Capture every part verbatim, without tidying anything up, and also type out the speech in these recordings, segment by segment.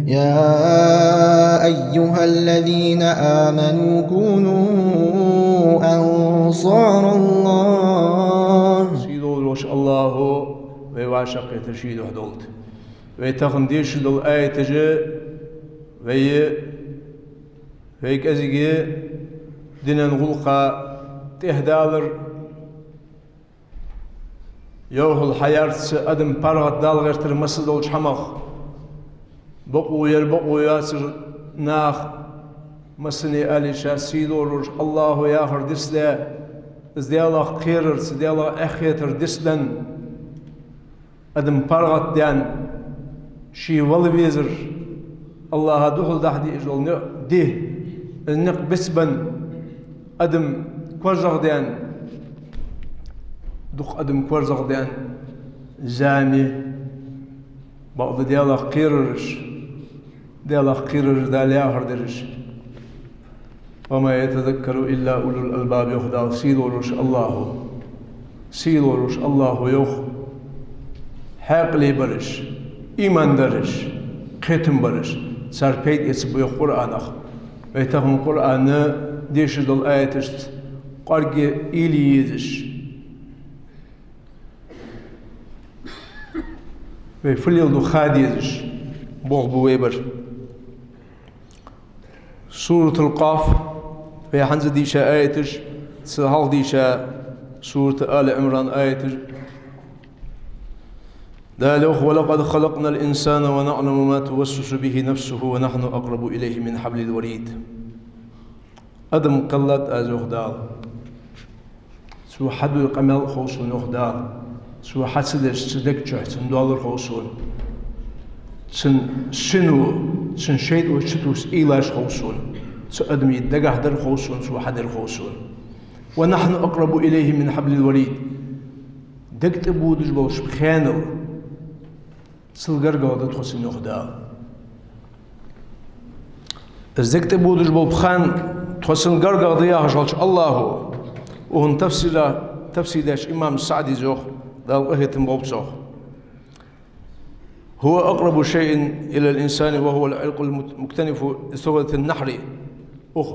يا أيها الذين آمنوا كونوا أنصار الله. Сийдола волча АллахӀо вай вӀашагӀкхетар ший духьа долда. Вай тахан дешаш дола аяташ вай, вай кӀезига дина гӀулакха тӀехьадалар, йовхьал хьаярца адам паргӀата Дала гӀертар массадолча хӀамах. Бокъо яр, бокъо яцар нах, массане а аьлча, сийдола волча АллахӀо яхар дицдаь, из Даьлах кхерарца, Даьлах эхь хетар дицдаь, адам паргӀатдаьнна, ший вала везар, АллахӀа духьал дахьа дезаш дола никъ ди, из никъ бицбенна, адам корзагӀдаьнна, дукха адам корзагӀдаьнна, зама, бакъда Даьлах кхерараш, Даьлах кхерараш, Дала яхар дераш. وما يتذكر إلا أولو الألباب, йоах Дала, сийдола волча АллахӀо. Сийдола волча АллахӀо, йоах, хьаькъале бараш, иман дараш, кхетам бараш, цар пайда эцаргба, йоах Къуръанах. Вай тахан Къуръан дешаш дола аяташца кӀоарга уйла е езаш, вай фу леладу ха дезаш болх ба вай бар. Суратул Къаф, вай хӀанз дийша аяташ, цул хьалха дийша сурат Али Ӏимран аяташ. Дала йоах: ولقد خلقنا الإنسان ونعلم ما توسوس به نفسه ونحن أقرب إليه من حبل الوريد. Адам кхеллад аз, йоах Дала. Цо хьадеш къамаьл хов сона, йоах Дала. Цо хьа ца деш цун дег чу, цун доаллар хов сона. Цун сино, цун шайтӀо чутувса уйлаш хов сона. Цу адамий дагахь дар хов сона, цо хьадер хов сона. ونحن أقرب إليه من حبل الوريد. Дег тӀа бодаш болча пхенал цул гаргагӀа да тхо цунна, йоах Дала. Из дег тӀа бодаш бола пхен тхо цунна гаргагӀа да яхаш волча АллахӀо, укхун тафсира, тафсир деш имам СаӀдис йоах, Дала къахетам болба цох: هو أقرب شيء إلى الإنسان وهو العرق المكتنف لصغرة النحر. Укх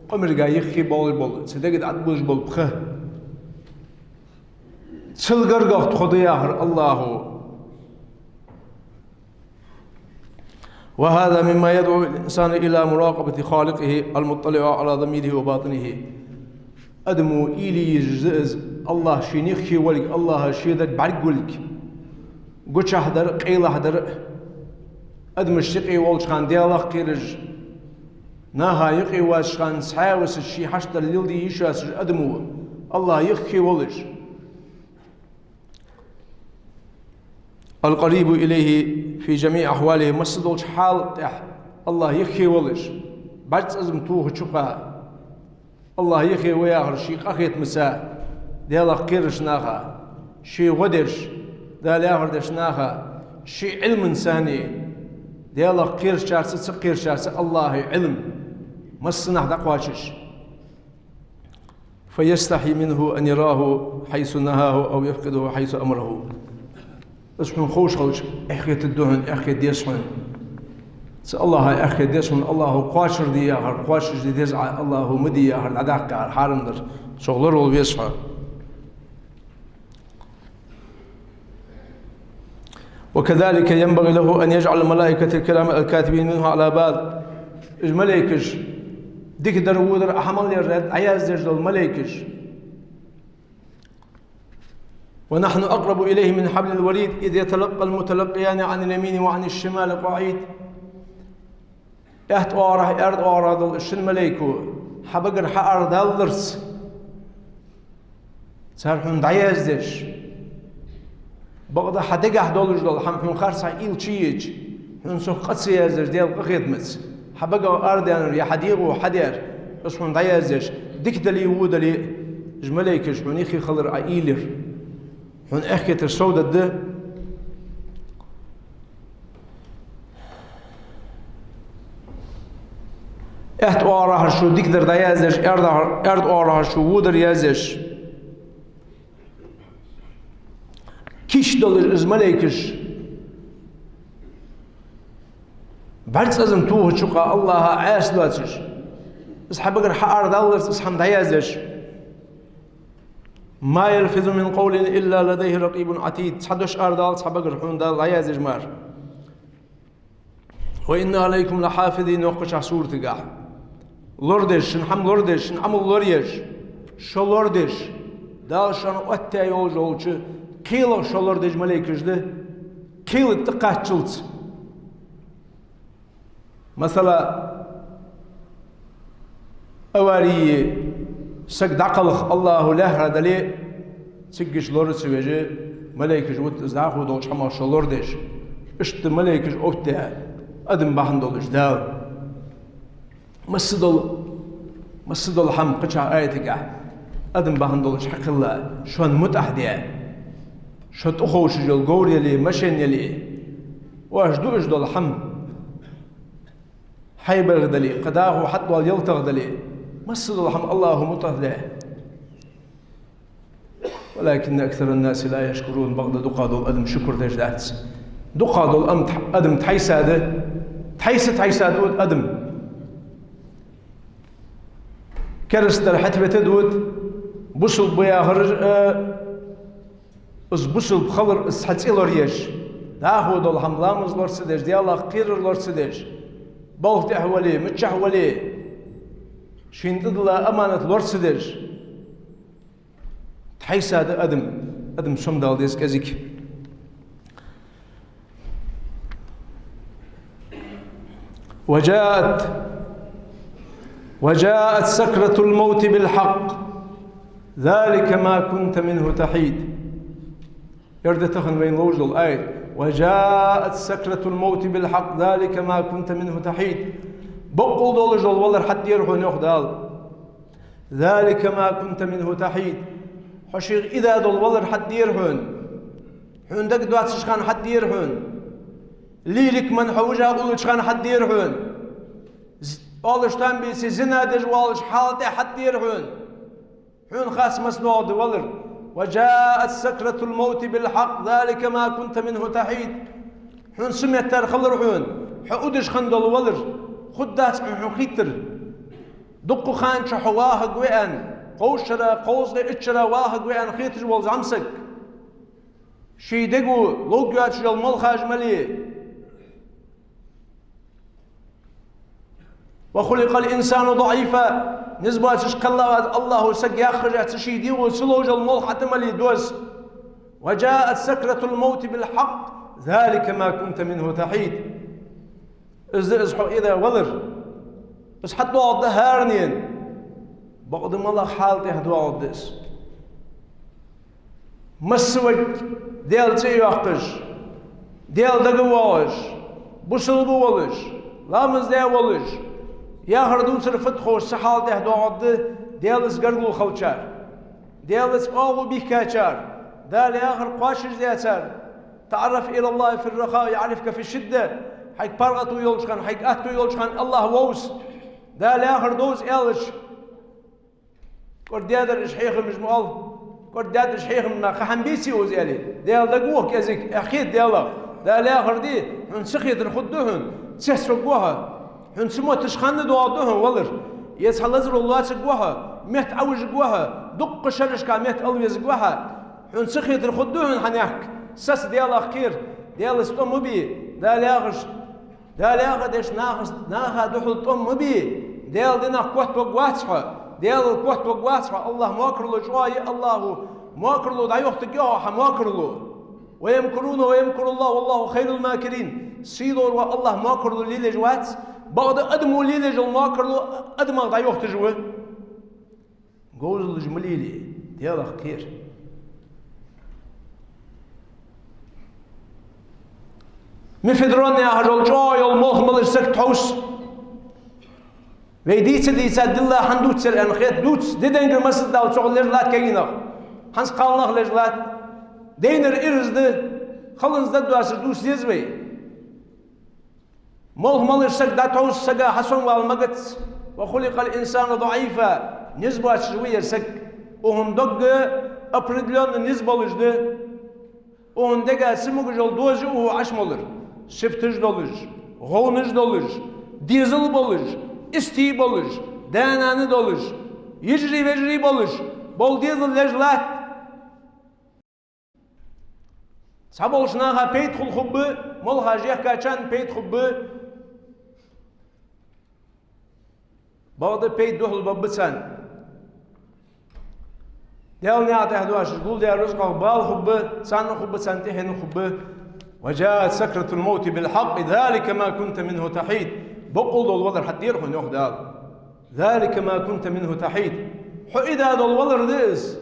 къамарга юххе болаш бола, цу дега тӀа бодаш бола пхи цул гаргагӀа тхо да яхар АллахӀо. وهذا مما يدعو الإنسان إلى مراقبة خالقه المطلع على ضميره وباطنه. Адамо уйла е езаш да из, АллахӀ шийна юххе волга, АллахӀа ший дог бӀаргагулга, гучахь дар а, къайлагӀа дар а. Адамашта юкъе волча хана Даьлах кхераш, наха юкъе воацача хана цхьаь а висача ший хьашт дар леладе йиш йоацаш адамо АллахӀа юххе волаш. القريب إليه في جميع أحواله, массадолча хьала тӀа АллахӀа юххе волаш, бӀарг цӀазам тохача хана АллахӀа юххе ва яхар ший къахетамца, Даьлах кхерача наха, ший гӀо деш, Дала яхар деча наха, ший Ӏилманца, Даьлах кхерачарца, ца кхерачарца АллахӀа Ӏилма массанахьа дӀакхоачаш. فيستحي منه أن يراه حيث نهاه أو يفقده حيث أمره. Из хьона ховш хилча, эхь хетаргда хьона, эхь хета деза хьона. Цу АллахӀа эхь хета деза хьона, АллахӀо кхоачаргда яхар кхоачашде деза Ӏа, АллахӀо ма де яхар дӀадаккха яхар хьарам дар. Цох лоравала веза хьо. وكذلك ينبغي له أن يجعل الملائكة الكرام الكاتبين منه على بال. Уж малейкаш, дикадар, водар, Ӏамал яр дӀаяздеш дола малейкаш. ونحن أقرب إليه من حبل الوريد إذ يتلقى المتلقيان عن اليمين وعن الشمال قعيد. Аьтта оагӀорахьа, аьрда оагӀорахьа дола шин малейко хьа багара хьаарадаллалца, цар хьона дӀаяздеш, бакъда хьа дегахь долаш дола хӀама хьона харцахьа уйла чуйича, хьона цох къа ца яздеш Даьла къахетамца, хьа багах арадаьннар е хьа дегӀо хьадаьр, из хьона дӀаяздеш, дика дале а, во дале а, уж малейкаш хьона юххе хилар Ӏа уйла яр. Хьона эхь хетар сов дергда. Аьтта оагӀорахьарчо дикадар дӀаяздеш, аьрда, аьрда оагӀорахьарчо водар яздеш. Кийчдолаш из малейкаш, БӀарга цӀацкъам тохача хана АллахӀа Ӏаса доацаш, из хьа багара хьаарадаллалца из хӀама дӀаяздеш. «ما يلفظ من قول إلا لديه رقيب عتيد». Цхьа дош арадаллалца хьа багара хьона Дала дӀаяздеш мара. «وإن عليكم لحافظين», йоах кхычахьа суратагахь. Лорадеш, шун хӀама лорадеш, шун Ӏамал лораеш, шо лорадеш. Дала шоана оттаяь йолаш йолча кхелах шо лорадеш малейкаш да, кхела тӀакхаччалца. Масала, авари, саг дӀакхалха АллахӀа лаьрхӀа дале, циггаш лора ца веш, малейкаш вут из дӀахо долча хӀамах шо лорадеш. Иштта малейкаш оттаяь адам бахьан долаш Дала. Масса дола, масса дола хӀама кхычахьа аятагахь адам бахьан долаш хьакхелла, шоана мутӀахь де. Шо тӀаховшаш йола говр яле, машен яле, оаш дуаш дола хӀама. ХьайбаргӀа дале, кхы дӀахо хьатӀадола ялтагӀа дале, масса дола хӀама АллахӀа мутӀахь де. «ولكن أكثر الناس لا يشكرون», бакъда дукхагӀа дола адам шукр деш дац. ДукхагӀа дола ам-, адам тхьайса да, тхьайса, тхьайса да вуд адам. Керастдар хьатӀавета да вуд, бусалба ба яхар, э, из бусалба хилар из цхьа цӀи лораеш, дӀахо дола хӀама ламаз лора ца деш, Даьлах кхерар лора ца деш, балха тӀа вале, миччахьа вале, шийна тӀадилла аманат лора ца деш. Тхьайса да адам, адам сомадала деза кӀезига. «وجاءت، وجاءت سكرة الموت بالحق، ذلك ما كنت منه تحيد». Ер да тахан вайна ловш дола аят. «وجاءت سكرة الموت بالحق، ذلك ما كنت منه تحيد». Боккъал долаш дола валар хьатӀадера хьона, йоах Дала. «ذلك ما كنت منه تحيد». Хьо шийх ида дола валар хьатӀадера хьона. Хьона дагадоацача хана хьатӀадера хьона. Лийлакман хьо вижа уллача хана хьатӀадера хьона. З-, оалаш там бийци зина деш воаллача хьала тӀа хьатӀадера хьона. Хьона хац масса доагӀа да валар. «وجاءت سكرة الموت بالحق، ذلك ما كنت منه تحيد». Хьона цу меттара хилар хьона, хьо удаш хинна дола валар. Хургдац хьона хийттар. Дукха хана чу хьо вахаргва аьнна, кховзткъа шера, кховзткъеи итт шера вахаргва аьнна хеташ вола зӀамсаг. Ший дего ловш йоацаш йола молхаш мале. «وخلق الإنسان ضعيفا». Низ боацаш кхелла вац АллахӀа саг, яххаш а ца ший дегӀо ца ловш йола молха хьатӀа мале доз. «وجاءت سكرة الموت بالحق، ذلك ما كنت منه تحيد». Из да из хьо ида валар. Из хьатӀадоагӀаргда хӀаранена. Бакъда малагӀа хьала тӀа доагӀаргда из. Массаварг Даьла цӀи йоаккхаш, Даьла дагавоагӀаш, бусалба волаш, ламаз даь волаш, яхар дувцар фатхаш цу хьала тӀа доагӀаргда Даьлаца гаргало хилчар, Даьлаца оагӀув бихкачар, Дала яхар кхоачашдаьчар. «تعرف إلى الله في الرخاء يعرفك في الشدة». Хьайга паргӀато йолча хана, хьайга атто йолча хана АллахӀ вовз. Дала яхар довз аьлча, кӀордадаьдар уж хьехамаш ма оал. КӀордадаьд уж хьехамаш, кхы хӀама бийций укхаза аьле. Даьла дагавох кӀезига, эхь хета Даьлах. Дала яхар де, хьона ца хетар хургда хьона, цецваргва хьо. Хьона ца мотташ хинна доагӀаргда хьона валар. Е цхьа лазар лоацаргва хьо, метта Ӏовижаргва хьо, дуккха шерашка метта алавезаргва хьо. Хьона ца хетар хургда хьона хьа наьхк. Саца Даьлах кхера, Даьлаца тӀом ма бе, Дала яхаш. Дала яхар деш наха, наха духьал тӀом ма бе. Даьла динах котваргвац хьо. Даьлал котваргвац хьо. АллахӀ мокарло чӀоагӀа я, АллахӀа мокарло дӀайохийтаргья хьо, хьа мокарло. «ويمكرون ويمكر الله والله خير الماكرين». Сийлора АллахӀ мокарло лелаеш вац. Бакъда адамо лелаеш йола мокарло адамах дӀайохийташ ва. Говзалаш ма лелае, Даьлах кхера. Мефедрон яхаш йола чӀоагӀа йола молха малаш саг тхьовс. Вай дийца, дийца дилла хӀана дувцар аьнна хет, дувц, диденгара масса дала цох леж латт кагий нах. ХӀанз кхалнах леж латт. Дайнар ираз да, халанза дагадоацар дувца деза вай. Молха малаш саг дӀатхьовс, сага хьасомавала магац. «وخلق الإنسان ضعيفا». Низ боацаш ва ер саг. Укхун дог определённо низ болаш да. Укхун дега ца могаш йола доз я укхо Ӏаш молар. Сибташ долаш, гӀовнаш долаш, дезал болаш, истий болаш, да-нана долаш, йижарий-вежарий болаш, бола дезал леш латт. Цхьаболча наха пайда хул хургба, моллагӀа жехкачарна пайда хургба. Бакъда пайда духьал баргба царна. Даьла наькъа тӀа доацаш гулдаь рузкъах бала хургба, царна хургба, царна тӀехьенна хургба. وجاءت سكرة الموت بالحق ذلك ما كنت منه تحيد. Бокъонца дола валар хьатӀадера хьона, йоах Дала. ذلك ما كنت منه تحيد. Хьо ида дола валар да из.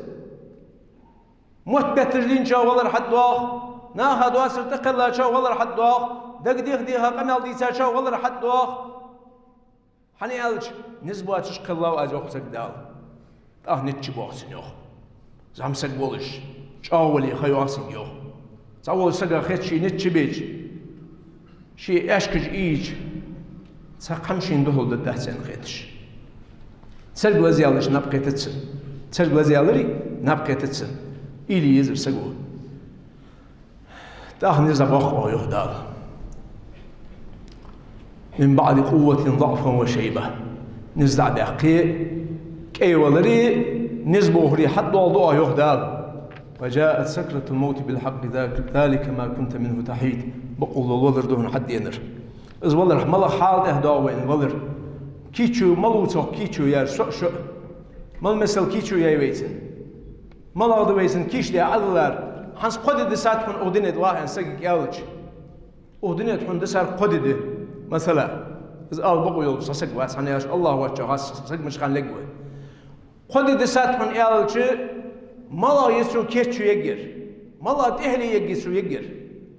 Мотт бетташ дийначоа валар хьатӀадоагӀа, наха доацар тӀакхеллачоа валар хьатӀадоагӀа, дага деха-деха къамаьл дийцачоа валар хьатӀадоагӀа. ХӀана аьлча, низ боацаш кхеллав аз, йоах саг Дала. ТӀаккха низ чубоагӀа цун, йоах. ЗӀамсаг волаш, чӀоагӀа вале ха йоагӀа цунга, йоах. Цхьаволча сага хет ший низ чубеча, ший аьшкаш ийча, цхьа кхам шийна духьал дергдац аьнна хеташ. Царга лазаялар наб кхетац цун. Царга лазаялар наб кхетац цун. Уйла е езар саго. ТӀаккха низ дӀабоаккх оаха, йоах Дала. من بعد قوة ضعفا وشيبة. Низ дӀа а баьккхе, кӀайвалари, низ бохари хьатӀадоаладу оаха, йоах Дала. وجاءت سكرة الموت بالحق ذلك ما كنت منه تحيد. Бокъонца дола валар да хьона хьатӀаденар. Из валар малагӀа хьала тӀа доагӀа вайна валар. Кийчо мала ва цох кийчо яьр, шо а, шо а. Мала мисал кийчо яьй вайцара. МалагӀа да вайцара кийчдаь Ӏадалар. ХӀанз кхо ди дисад хьона укх дунен тӀа ваха аьнна сагага аьлча, укх дунен тӀа хьона дисар кхо ди да. Масала, из ала бокъо йолаш цхьа саг вац, хӀана аьлча АллахӀ воацачоа хьа саг мича хана лергва. Кхо ди дисад хьона аьлча, малагӀа я цо керда чу ергьяр, малагӀа тӀехьале ергья цо ергьяр.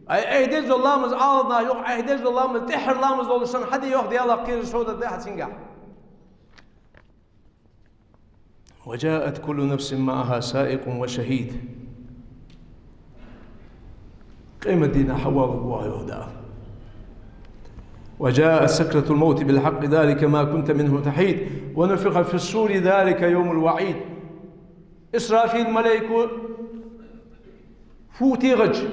Ай, айхьа деш дола ламаз, Ӏаламнаха йоах, айхьа деш дола ламаз тӀеххьара ламаз долаш санна хьаде, йоах Дала, кхера совдаргда хьа цунгахьа. وجاءت كل نفس معها سائق وشهيد. Къематдийнахьа хьавоаларгва оаха, йоах Дала. وجاءت سكرة الموت بالحق ذلك ما كنت منه تحيد ونفخ في الصور ذلك يوم الوعيد. Исрафил малайко фуф техача,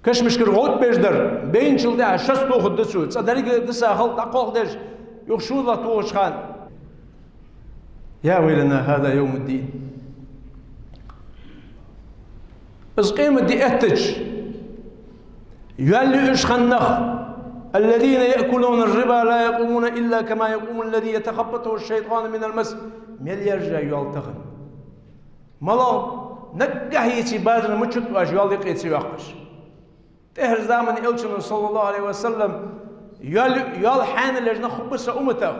кашамашкара гӀовтта беш дар байначул тӀехьагӀа шац тохаргда цо, цкъа деррига диса халкъ дӀакхалхадеш, юха шозлагӀа тохача хана. يا ويلنا هذا يوم الدين. Из къематди эттача, йоал уж хинна нах: الذين يأكلون الربا لا يقومون إلا كما يقوم الذي يتخبطه الشيطان من المس. Мел яьржа йоал тахан. МалагӀа, наггахьа еце базар ма чутоаш йоал юкъе ца йоаккхаш. ТӀеххьарча заман элчано, صلى الله عليه وسلم, йоал, йоал хьаьнал еш нах хургба са умматах.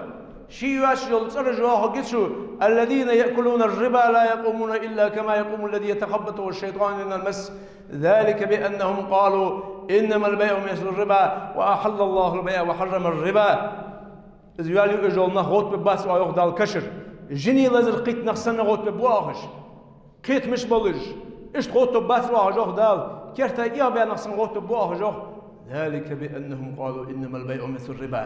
Ший йоацаш йола цӀераш йоахаргья цо: الذين يأكلون الربا لا يقومون إلا كما يقوم الذي يتخبطه الشيطان من المس ذلك بأنهم قالوا إنما البيع مثل الربا وأحل الله البيع وحرم الربا. Из йоал юаш йола нах гӀовттабергбац оаха, йоах Дала, кашара. Жиний лазар кхийтта нах санна гӀовттабергба оаха уж. Кхетамаш болаш, иштта гӀовттабергбац оаха уж, йоах Дала, керта эгӀабаь нах санна гӀовттабергба оаха уж, йоах. ذلك بأنهم قالوا إنما البيع مثل الربا.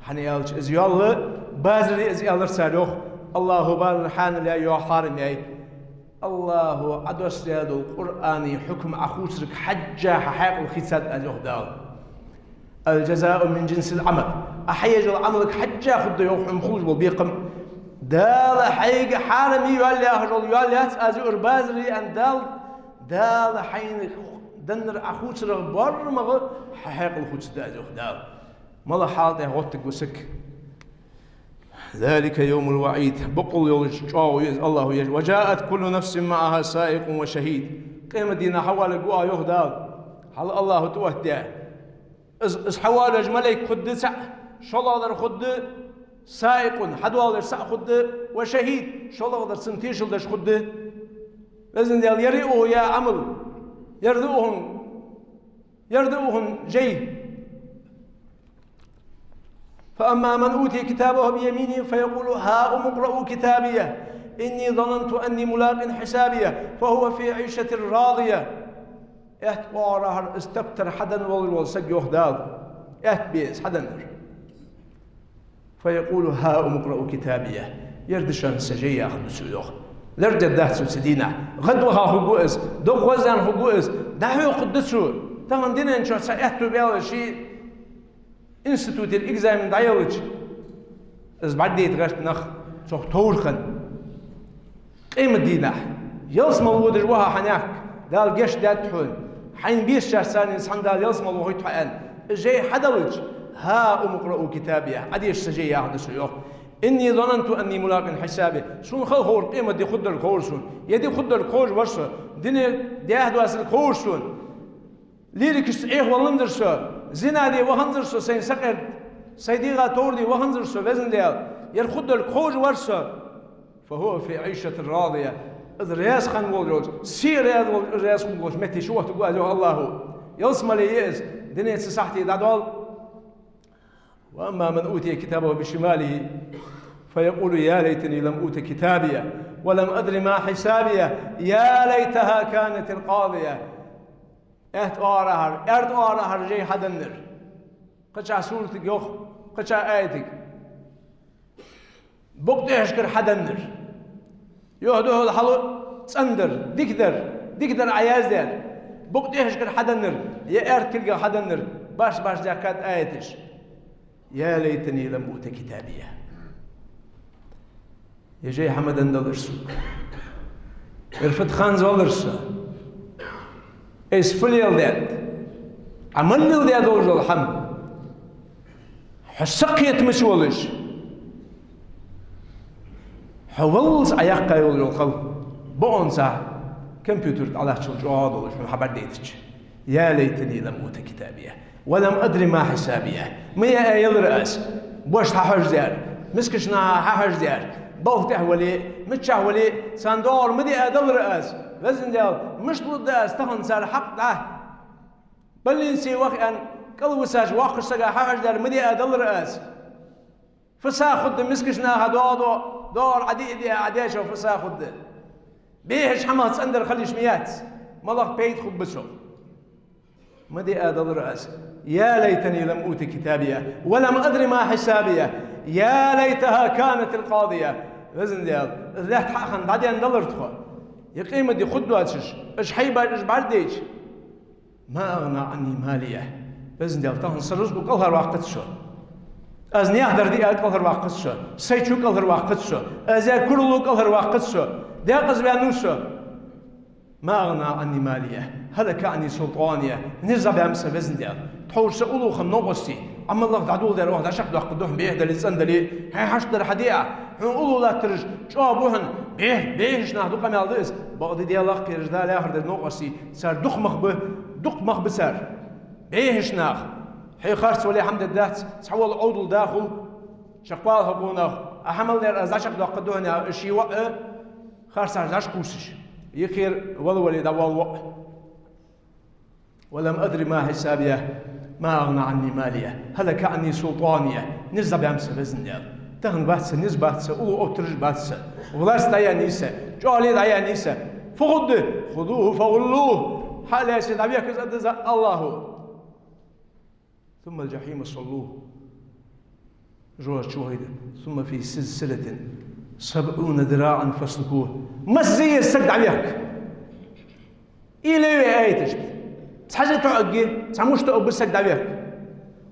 ХӀана аьлча, из йоал базар я из, аьлар цар, йоах. АллахӀа базар хьаьнал яьй, йоал хьарам яьй. АллахӀа Ӏодоссадаь дола Къуръана хьукам Ӏохувсарга хьежжа хьа хьаькъал хийцад аз, йоах Дала. الجزاء من جنس العمل. Ӏа хьаеш йола Ӏамалга хьежжа хургда, йоах, хьона хулаш бола бекхам. Дала хьайга хьарам я йоал яхаш йола йоал яц аз юар базар я аьнна Дала, Дала хьайна деннар Ӏохувсарах боарамагӀа хьа хьаькъал хувцаргда аз, йоах Дала. МалагӀча хьала тӀа гӀоттаргва саг. ذلك يوم الوعيد. Бокъонца йолаш чӀоагӀа я из, АллахӀа еш. وجاءت كل نفس معها سائق وشهيد. Къематдийнахьа хьавоаларгва оаха, йоах Дала. Хьал АллахӀа тӀаоттадаь. Из, из хьавоалаш малайк хургда цаӀ, шоллагӀдар хургда سائق, хьадоалаш цаӀ хургда, وشهيد, шоллагӀдар цунна тешал деш хургда. Везан Даьла, ер я укхун яь Ӏамал, ер да укхун, ер да укхун жай. فأما من أوتي كتابه بيمينه فيقول هاؤم اقرءوا كتابيه إني ظننت أني ملاق حسابيه فهو في عيشة راضية. Аьтта оагӀорахьара из таптар хьаденна волаш вола саг, йоах Дала. Аьтта беза хьаденнар. فيقول هاؤم اقرءوا كتابيه. Ер да шоана са жай, яхаргда цо, йоах. Лердергдац цо цу дийнахьа. ГӀадваха хургва из, доггӀаздаьнна хургва из, дӀахьокхаргда цо. Тахан дунен чу цхьа аьттув баьлча, ший институтера экзамен дӀаелча, из бӀаргадайта гӀерт нах цох товр хинна. Къематдийнахьа ялсмала водаш ва хьо, хьанехк, Дала гешт даьд хьона, хьайна бийсачарца цхьана Дала ялсмала вохуьйту хьо аьнна, жай хьаделча, «هاؤم اقرءوا كتابيه», Ӏодеша са жай, яхаш да цо, йоах. «إني ظننت أني ملاق حسابيه». Сона хала ховра, къематди хургдолга ховра сона. Ер ди хургдолга ховш вар со. Дуне дехьа доссалга ховш сона. Лирикашца Ӏехаваланзар со. Зина де ваханзар со, сайна сакъерда. Сай дегӀа товр де ваханзар со, Везан Даьла. Ер хургдолга ховш вар со. «فهو في عيشة راضية». Из раьза хинна волаш йолча, се раьза волаш, раьза хинна волча метте чу оттаргва из, йоах АллахӀа. Ялсмале я из, дунен цу сахьте дӀадоал. «وأما من أوتي كتابه بشماله فيقول يا ليتني لم أوت كتابيه ولم أدر ما حسابيه يا ليتها كانت القاضية». Аьтта оагӀорахьара, аьрда оагӀорахьара жай хьаденнар. Кхыча суратага йоах, кхыча аятага. Букъ тӀехьашкара хьаденнар. Юха духьал хьалу цӀендар, дикадар, дикадар Ӏояздаьр. Букъ тӀехьашкара хьаденнар, е аьрда кулгах хьаденнар, башха-башха даьхкад аяташ. «يا ليتني لم أوت كتابيه». Ер жай хьа ма денна далар сога. Ер фуд ханза валар со. Айса фу леладаьд? Ӏа мел леладаь долаш дола хӀама? Хьо сакхетамца волаш, хьо валлалца Ӏояьккха йолаш йола хала. Бокъонца компьютер тӀа Ӏалаьцачул чӀоагӀа долаш хьона хьабӀаргадайтача. «يا ليتني لم أوت كتابيه ولم أدر ما حسابيه». Ма яа ялар аз, бошта хьахьожадаьр, мискача наха хьахьожадаьр, балха тӀа вале, миччахьа вале, царна доагӀар ма диа далар аз. Везан Даьла, мишта лургда аз тахан цар хьакъ дӀа? Больнице ваха аьнна, кӀалвисача воккхача сага хьахьожадаьр ма диа далар аз. Фу са хургда мискача наха доагӀа-, доагӀар Ӏодиа а диа, Ӏодаьчох фу са хургда? БӀехача хӀамах цӀендар хила йиш ма яц, малагӀа пайда хургба цох? Ма диа далар аз. «يا ليتني لم أوت كتابيه ولم أدر ما حسابيه يا ليتها كانت القاضية». Везан Даьла, из лаьтта хьа а хинна дӀаденна далар тхо. Ер къематди хургдоацаш, уж хьайбаш, уж бӀаргадайча. «ما أغنى عني ماليه». Везан Даьла, тахан са рузкъа кӀалхарваккхац со. Аз наьха дар диа кӀалхарваккхац со. Сай чу кӀалхарваккхац со. Аз яь куралла кӀалхарваккхац со. Декъаза ваьннав со. «ما أغنى عني ماليه هلك عني سلطانيه». Низ дӀабаьннаб са, Везан Даьла. Тхьовра са уллув хинна новкъостий. Ӏа малагӀа дӀадоладаьр оаха дӀачакхдоаккхаргда хьона, бӀеха дале, цӀена дале. Хьайна хьашт дар хьадеа, хьона уллув латтараш чӀоагӀа ба хьона. БӀех-, бӀехача наха дукха къамаьл да из. Бакъда Даьлах кхераш, Дала яхар дар новкъостий. Цар дукха мах ба, дукха мах ба цар. БӀехача наха. Хье харц вале хӀама дергдац, цхьавола Ӏовдал да хул. Чакхвала хьо, къонах, Ӏа хӀама мел даьр аз дӀачакхдоаккхаргда хьона, аьнна, ший воӀ а харцахьа дӀачукхувсаш. Ер кхера вала вале дӀавоал воӀ. «ولم أدر ما حسابيه ما أغنى عني ماليه هلك عني سلطانيه». Низ дӀабаьннаб са, Везан Даьла. Тахан бац са, низ бац са, уллув оттараш бац са. Власть дӀаяьннай са, чӀоагӀал дӀаяьннай са. Фу хургда? «خذوه فغلوه». Хьа а лаьце дӀавехка из, аргда из АллахӀа. «ثم الجحيم صلوه». ЖожагӀате чувахийта. «ثم في سلسلة سبعون ذراعا فاسلكوه». Масса зе еза саг дӀавехка. Илли вай аяташ. Цхьа зе тоӀаргья, цхьа муш тоӀаргба саг дӀавехка.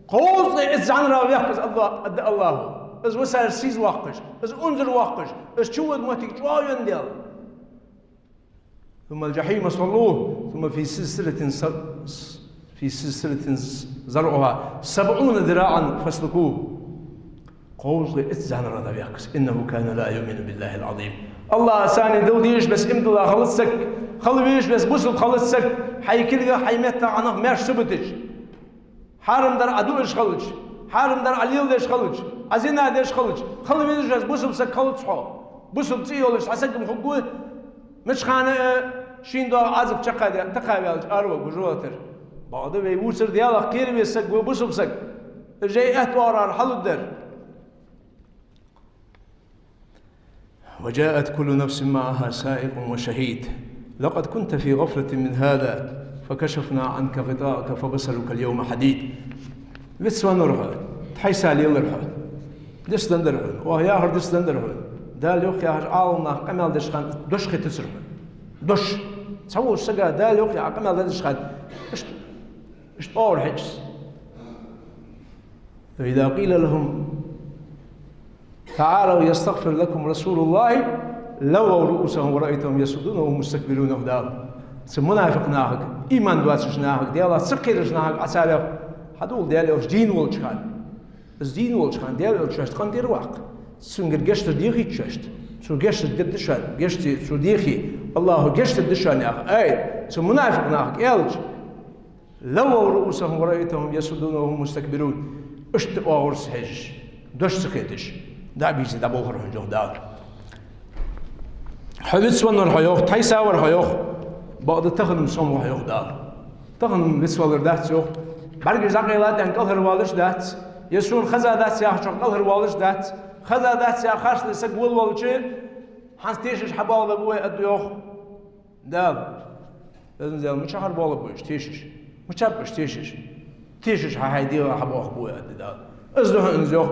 Кховзткъеи итт зӀанарах вехка из, Алла-, аргда АллахӀа. Из ва цар сийсаз воаккхаш, из унзара воаккхаш, из чувода моттиг чӀоагӀа венна Даьла. «ثم الجحيم صلوه ثم في سلسلة س-، في سلسلة ذرعها سبعون ذراعا فاسلكوه». Кховзткъеи итт зӀанарах дӀавехка из. «إنه كان لا يؤمن بالله العظيم». АллахӀаца дила дезаш беса иман дилла хилац саг, хила везаш беса бусалба хилац саг, хьай кулгах, хьай меттах Ӏа нах маьрша ца битача. Хьарам дар Ӏа дуаш хилча, хьарам дар Ӏа леладеш хилча, Ӏа зина деш хилча, хила везаш бусалба саг хилац хьо. Бусалба цӀи йолаш цхьа саг-м хургва, мичахьа а шийна доагӀа Ӏазап чакхдаь, тӀакхаваьлча араваргва жожагӀатера. Бакъда вай вувцар Даьлах кхера веза саг ва бусалба саг. Жай аьтта оагӀорахьара хьалургдар. «وجاءت كل نفس معها سائق وشهيد. لقد كنت في غفلة من هذا فكشفنا عنك غطاءك فبصرك اليوم حديد». Вицвеннавар хьо, тхьайса лелар хьо. Дицденнадар хьона, оаха яхар дицденнадар хьона. Дала йоах яхаш, Ӏаламнаха къамаьл деш хинна дош хетацар хьона. Дош. Цхьаволча сага Дала йоах яхаш къамаьл деш хинна. Иштта Иштта оагӀорахьежача. وإذا قيل لهم تعالوا يستغفر لكم رسول الله لووا رؤوسهم ورأيتهم يصدون وهم مستكبرون, йоах Дала. Цу мунафикъ нахага, иман доацача нахага, Даьлах ца кхерача нахага Ӏа царех: «Хьадувла, Даьла Элча дийна волча хана». Из дийна волча хана Даьла Элча шоашта къинтӀера ваккха. Цунгара гешт дар дехийта шоашта. Цо гешт дергда шоана, гешт цо дехе, АллахӀо гешт дергда шоана, яха аят цу мунафикъ нахага аьлча, لووا رؤوسهم ورأيتهم يصدون وهم مستكبرون. Иштта оагӀорахьежаш, дош ца хеташ, дӀабийца дӀаболхар хьона, йоах Дала. Хьо вицвеннавар хьо, йоах, тхьайса вар хьо, йоах, бакъда тахан-м сомаву хьо, йоах Дала. Тахан-м вицвалар дац, йоах. БӀаргаш дӀакъайла а даьнна кӀалхарвалар дац, е сона хаза дац яхачох кӀалхарвалар дац, хаза дац яха харцле саг волавелча, хӀанз тешаш хьабоалабергба вай, аргда, йоах Дала. Везан Даьла, мичахьара боалабергба уж тешаш? Мичаб уж тешаш? Тешаш хьа хьай дегӀа хьабоахаргба вай, аргда Дала. Из да хьона из, йоах.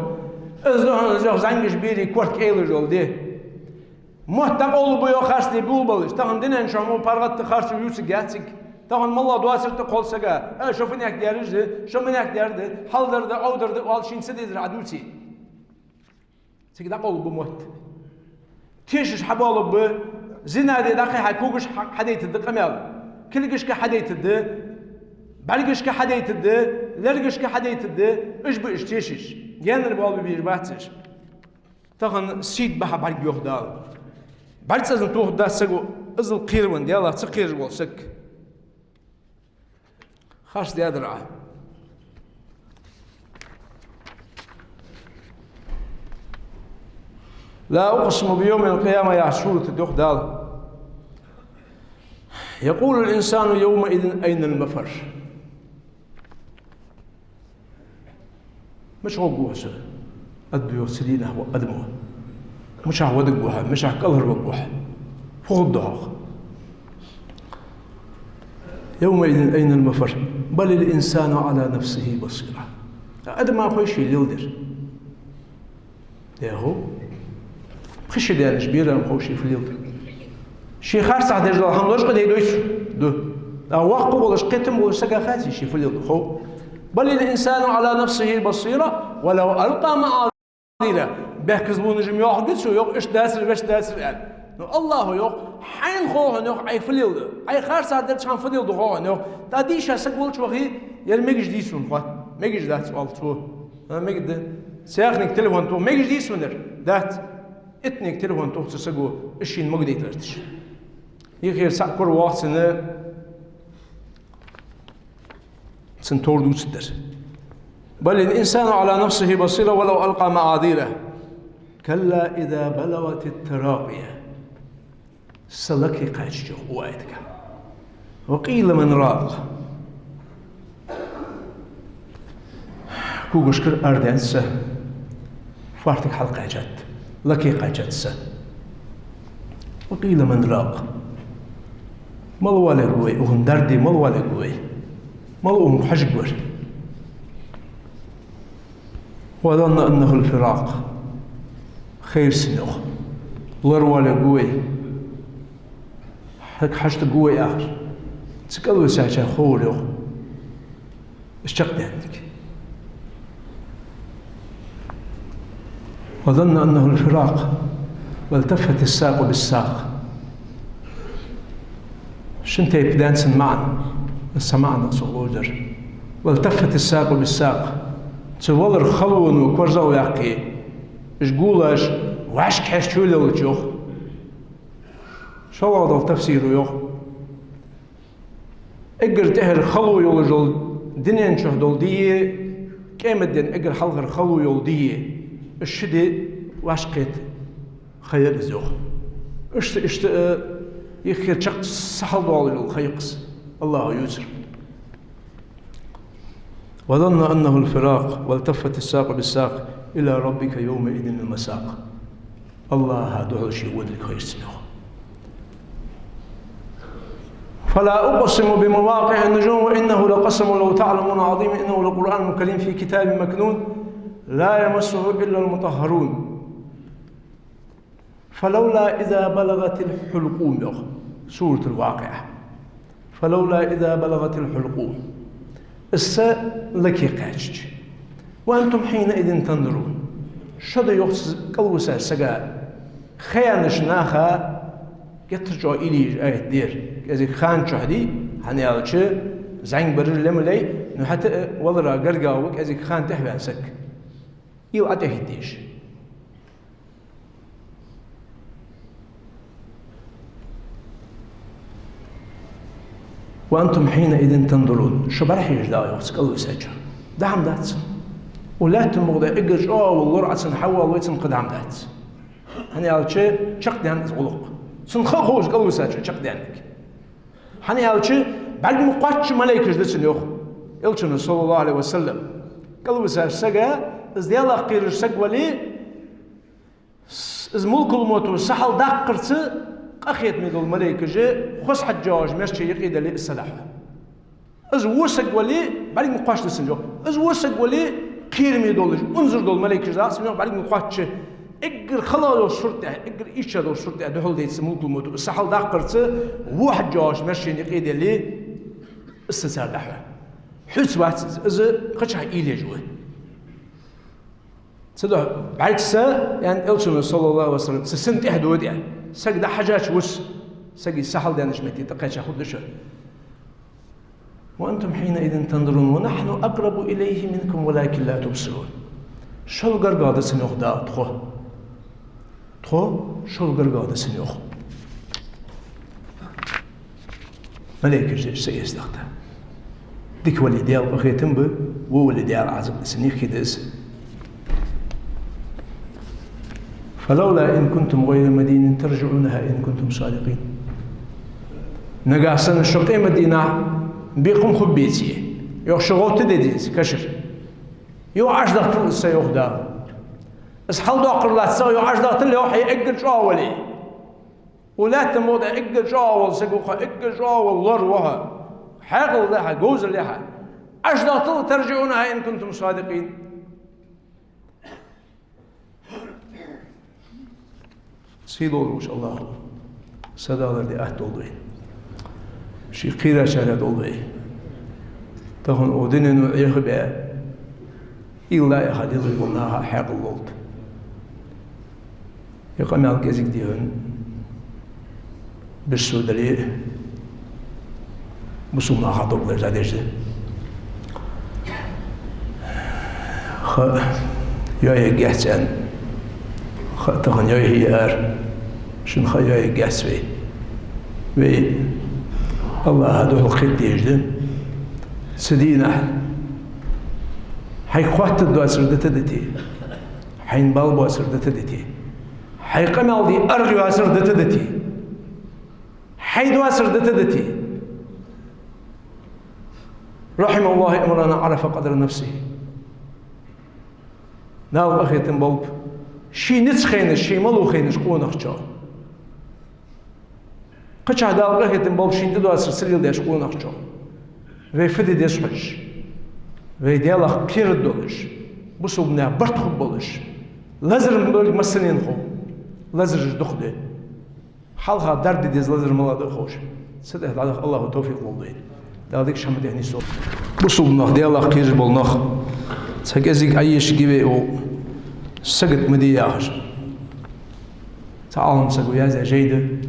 Из да хьона из, йоах, зӀамигаш, берий корта кӀайлаш йола ди. Мотт дӀакъовлабу, йоах, харцле болабелча. Тахан дунен чу мо паргӀата харцо ювцаргьяц цига. Тахан моллагӀа доацар да кхолла сага. Э, шо фуннагӀа дар да, шо мунагӀа дар да, хьалдар да, Ӏовдар да оал шийна ца дезар Ӏа дувце. Цига дӀакъовлабу мотт. Тешаш хьабоалабергба, зина де дӀакхихьа когаш хьа-, хьадайтаргда къамаьл. Кулгашка хьадайтаргда, бӀаргашка хьадайтаргда, лергашка хьадайтаргда, уж ба уж тешаш. Гаьнара боалабе безаш бац уж. Тахан сийрда бахьа бӀарг, йоах Дала. БӀарг цӀенза тохаргдац саго, иззал кхеравенна, Даьлах ца кхераш вола саг. Харц даьдар Ӏа. لا أقسم بيوم القيامة яхача сурата тӀа йоах Дала: يقول الإنسان يومئذ أين المفر. Мича гӀоргва хьо са? Аргда, йоах, цу дийнахьа, ва адамо. Мичахьа вадаргва хьо, мичахьа кӀалхарваргва хьо? Фу хургда хьох? يومئذ أين المفر بل الإنسان على نفسه بصيرة. Адама хой ше леладер. Дехо. Пхи шу даьннача берам хов ше фу леладу. Ше харцахьа деш дола хӀама лочкъадайдой цо? Ду. ТӀаккха воккха волаш, кхетам болаш сага хаций ше фу леладу? Хов. بل الإنسان على نفسه بصيرة ولو ألقى معاذيره. Бехказлонаш-м йоахаргья цо, йоах, иштта дацар, вешта дацар аьнна. Но АллахӀо йоах, хьайна хов хьона, йоах, Ӏа фу леладу. Ӏа харцахьа деча хана фу леладу хов хьона, йоах. ТӀаккха дийша саг волча вахе, ер мегаш дий сона, хоатт. Мегаш дац, оал цо. А, мегаргда. Цхьаннега телефон тоха, мегаш дий сона ер? Дац. Иттаннега телефон тох цу саго, из шийна магадайта гӀерташ. Юхера цхьа кура воагӀа цунна, цунна товр дувцаргдар. بل الإنسان على نفسه بصيرة ولو ألقى معاذيره كلا إذا بلغت التراقي. Са лакхе кхаьчача, йоах укх аятага. وقيل من راق. Когашкара арадаьннад са, фоартага хьалкхаьчад, лакхе кхаьчад са. وقيل من راق. Мала воаларгва вай, укхун дарде мала воаларгва вай? Мала укхунга хьожаргвар? وظن أنه الفراق. Хайра цунна, йоах. Лоравоаларгва вай? Хьа-, хьажаргва вай, яхаш, цу кӀалвисача ховра, йоах, из чакхдаьннад. وظن أنه الفراق والتفت الساق بالساق. Шин тайпа даьннад цун маӀан, са маӀан цо ловзар. والتفت الساق بالساق. Цу валара халоно корзагӀваьккхе, уж гулаш вӀашкахьежача чу лелача, йоах. ШоллагӀа дола тафсир да, йоах. Эггара тӀехьара хало йолаш йола дунен чу дола ди, къематдийнахьа эггара хьалхара хало йола ди, уж ши ди вӀашагӀкхета ха я из, йоах. Иштта, иштта, э, юххера чакх ца хьалдоалаш йола ха я-кх из, АллахӀо ювцар. وظن أنه الفراق والتفت الساق بالساق إلى ربك يومئذ المساق. АллахӀа духьал ше водилга хайра цунна, йоах. فلا أقسم بمواقع النجوم وإنه لقسم لو تعلمون عظيم إنه لقرآن كريم في كتاب مكنون لا يمسه إلا المطهرون. فلولا إذا بلغت الحلقوم, йоах, سورة الواقعة. فلولا إذا بلغت الحلقوم. Из са лакхе кхаьчача. «وأنتم حينئذ تنظرون». Шо да, йоах цо, кӀалвисача сага. Ха яьннача наха геттара чӀоагӀа уйла е езаш аят да ер. КӀезига хана чухь дий, хӀана аьлча зӀамига бараш ле ма лей, ну хӀаьта а валара гаргагӀа ва кӀезига хана тӀехьа ваьнна саг. Уйла ӀотӀахӀитте. «وأنتم حينئذ تنظرون». Шо бӀарахьежаш да, йоах цо, кӀалвисача. ДӀа хӀама дац. Укх лаьттан букъа тӀа эггара чӀоагӀа вола лор Ӏа цунна хьавоалавой, цунна кхы дӀа хӀама дац. ХӀана аьлча чакхденна из гӀулакх. Цунна ха а ховш кӀалвисачо чакхденнар. ХӀана аьлча бӀарга ма кхоачча малейкаш да цунна, йоах Элчано, صلى الله عليه وسلم. КӀалвисача сага, из Даьлах кхераш саг вале, с-, из мулкул мовто са хьалдаккхарца къахетаме дола малейкаш хоза хьежжа йоагӀаш маьрша юкъе дале, из са дӀахьу. Из во саг вале, бӀарга ма кхоачча да цунна, йоах. Из во саг вале, кхераме долаш, унзара дола малейкаш да цунна, йоах, бӀарга ма кхоачча, эггара хала йолча сурта тӀа, эггара ийрча долча сурта тӀа духьал дайта цунна мулкул мовто, из са хьалдаккхарца во хьежжа йоагӀаш маьрша юкъе дале, из са цар дӀахьу. Хьоца вац из, из кхычахьа уйла еш ва. Цудухьа бӀаргса, аьннад Элчано, صلى الله عليه وسلم, цу сина тӀехьа дода, аьнна. Саг дӀахьежача вус, сага са хьалдаьннача метте тӀакхаьча хургда шо. «وأنتم حينئذ تنظرون ونحن أقرب إليه منكم ولكن لا تبصرون». Шул гаргагӀа да цунна, йоах Дала, тхо. Тхо шул гаргагӀа да цунна, йоах. Малейкаш деш са эс дахта. Дика вале, Даьла къахетам ба, во вале, Даьла Ӏазап да, са нихки да из. «فلولا إن كنتم غير مدينين ترجعونها إن كنتم صادقين». Нагахьа санна шо къематдийнахьа бекхам хургбеце, йоах, шо гӀовттадергдий из кашара? Юха Ӏочудахийтал из са, йоах Дала. Из хьалдоаккхар лаьца юха Ӏочудахийтал, йоах, хьо эггара чӀоагӀа вале. Укх лаьттан букъа тӀа эггара чӀоагӀа вола саг ва хьо, эггара чӀоагӀа вола лор ва хьо. Хьаькъал да хьа, говзал я хьа. Ӏочудахийтал, «ترجعونها إن كنتم صادقين». Сийдолаш волча АллахӀа садалар де атта долда вайна. Ше кхерачарех долда вай. Тахан укх дунено Ӏехабаь, уйла яха лелаш болча наха хьаькъал лолда. Ер къамаьл кӀезига дехар бусалба дале, бусалба наха дог лаьрза деш да. Ха йоаергьяц аьнна. Ха тахан йоахе яр. Шун ха йоаергьяц вай. Вай АллахӀа духьал кхетадеш да. Цу дийнахьа хьайга хоаттаргдоацар дита дите. Хьайна бала боацар дита дите. Хьай къамаьл де аргӀа йоацар дита дите. Хьай доацар дита дите. «رحم الله امرأ عرف قدر نفسه». Дала къахетам болба ший низ хайнаш, ший малав хайнаш къонахчо. Кхычахьа Дала къахетам болба шийна тӀадоацар ца леладеш къонахчо. Вай фу де деза хьожаш, вай Даьлах кхераш долаш, бусалба наьха барт хургболаш, лазар ма болга массанена хов, лазараш дукха да. Хьалха дарба де деза лазар малагӀа да ховш. Цу тӀа дӀадаха АллахӀа товфикъ лолда вайна. Дала дикача хӀаман тӀа нийсдолда. Бусалба нах, Даьлах кхераш бола нах, цхьа кӀезига Ӏайийша гиве у, сагот ма де яхаш. Цхьа Ӏалам саго яздаь жай да.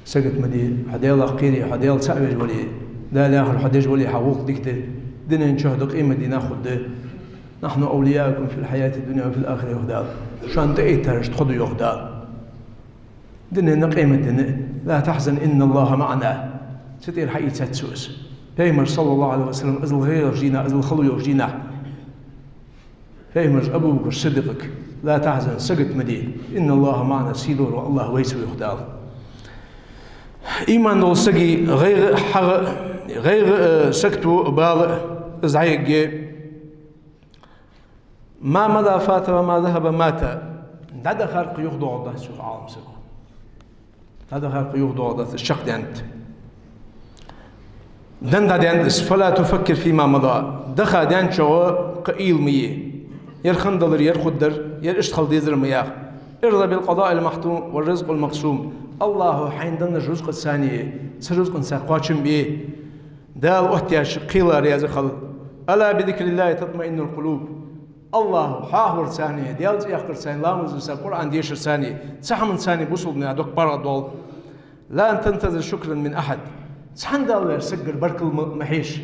Сагот ма де, хьо Даьлах кхере, хьо Даьла цаӀ веш вале, Дала яхар хьо деш вале, хьа гӀулакх дика да. Дунен чухь да, къематдийнахьа хургда. «نحن أولياؤكم في الحياة الدنيا وفي الآخرة», йоах Дала. Шоана тӀаэттараш тхо да, йоах Дала. Дунен а, къематден а. «لا تحزن إن الله معنا». Цу тӀера хьаийцад цо из. Пайхамара, صلى الله عليه وسلم, из гӀайгӀа йолча дийнахьа, из хала йолча дийнахьа, пайхамара Абу Бакр Сиддикъага: «لا تحزن», сагот ма де, «إن الله معنا», сийдолаш вола АллахӀ вайца ва, йоах Дала. Иман долча сага гӀайгӀа, хьагӀ, гӀайгӀа, э, сагото, бала, из хьаергья. «ما مضى فات وما ذهب مات». ДӀадахар кхы юхадоагӀаргдац, йоах Ӏалам саго. ДӀадахар кхы юхадоагӀаргдац, из чакхдаьннад. Даьнна дӀадаьннад из. «فلا تفكر فيما مضى». Даха даьнначох кхы уйла ма е. Ер хиннадалар, ер хургдар, ер иштта хила дезар ма яха. «ارض بالقضاء المحتوم والرزق المقسوم». АллахӀа хьайна денна рузкъаца цхьана е, цу рузкъанца кхоачам бе. Дала оттаяьча кхелара яза хила: «ألا بذكر الله تطمئن القلوب». АллахӀа хьоахаварца, Даьла цӀи яккхарца, ламаз дарца, Къуръан дешарца, цу хӀаманца бусалба наьха дог паргӀатдоал. «لا تنتظر شكرا من أحد». Цхьанне Дала вер саггара баркал ма, ма хьежа.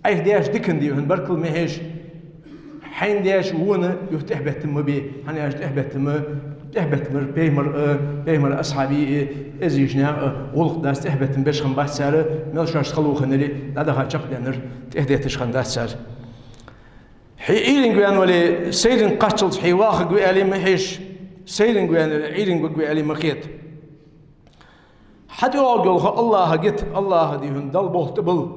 Ӏайха деш диканна дий хьона баркал ма хьежа. Хьайна деш вона юха тӀехбеттам ма бе, хӀана аьлча тӀехбеттам, тӀехбеттамар пайхамара, э, пайхамара асхьабий, э, эзийча наьха, э, гӀулакх дац, тӀехбеттам беш хиннабац цар, мел шоашта хало хиннари, дӀадахача чакхдаьннар тӀехдетташ хиннадац цар. Хьо Ӏуйранга ваьнна вале, сайранга кхаччалца хьо вахаргва аьле ма хьежа, сайранга ваьннар Ӏуйранга варгва аьле ма хета. Хьа тӀайоагӀаргйола ха АллахӀа гита, АллахӀа дий хьона Далла болх тӀабилла.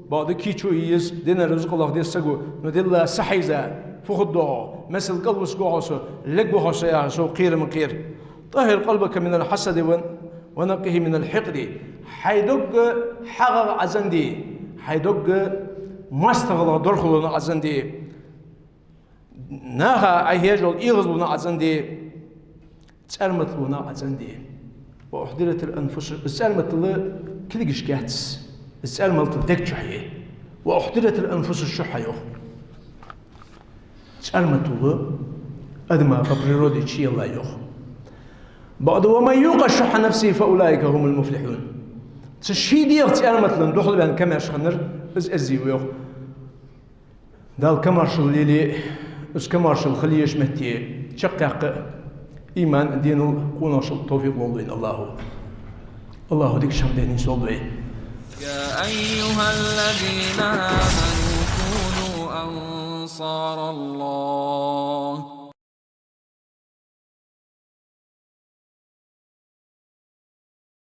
Бакъда кийчо е еза, динара рузкъа лахде саго, но Даьла са хьийза, фу хургда хьо, масал кӀалвисаргва хьо со, лергва хьо со яхаш, со кхера ма кхера. «طهر قلبك من الحسد ون-، ونقه من الحقد». Хьай дог хьагӀах Ӏазан де, хьай дог моастагӀалах дорхалонах Ӏазан де. Наха Ӏа хьежа йола эгӀазлонах Ӏазан де, цӀарматалонах Ӏазан де. «وأحضرت الأنفس», из цӀарматал кулгашка яц, из цӀарматал дег чу хьае. «وأحضرت الأنفس الشح», йоах. ЦӀарматал адама по природе чуеллай, йоах. Бакъда: «ومن يوق شح نفسه فأولئك هم المفلحون». Цу ший дегӀа цӀарматалах духьалваьнна комаьрша хиннар, из эзди ва, йоах. Дала комаьршал лелае, из комаьршал хила езача метте чакхъяккха иман, динал къонахчал товфикъ лолда вайна АллахӀа. АллахӀа дикача хӀаман духьа нийсволда вай. يا أيها الذين آمنوا كونوا أنصار الله.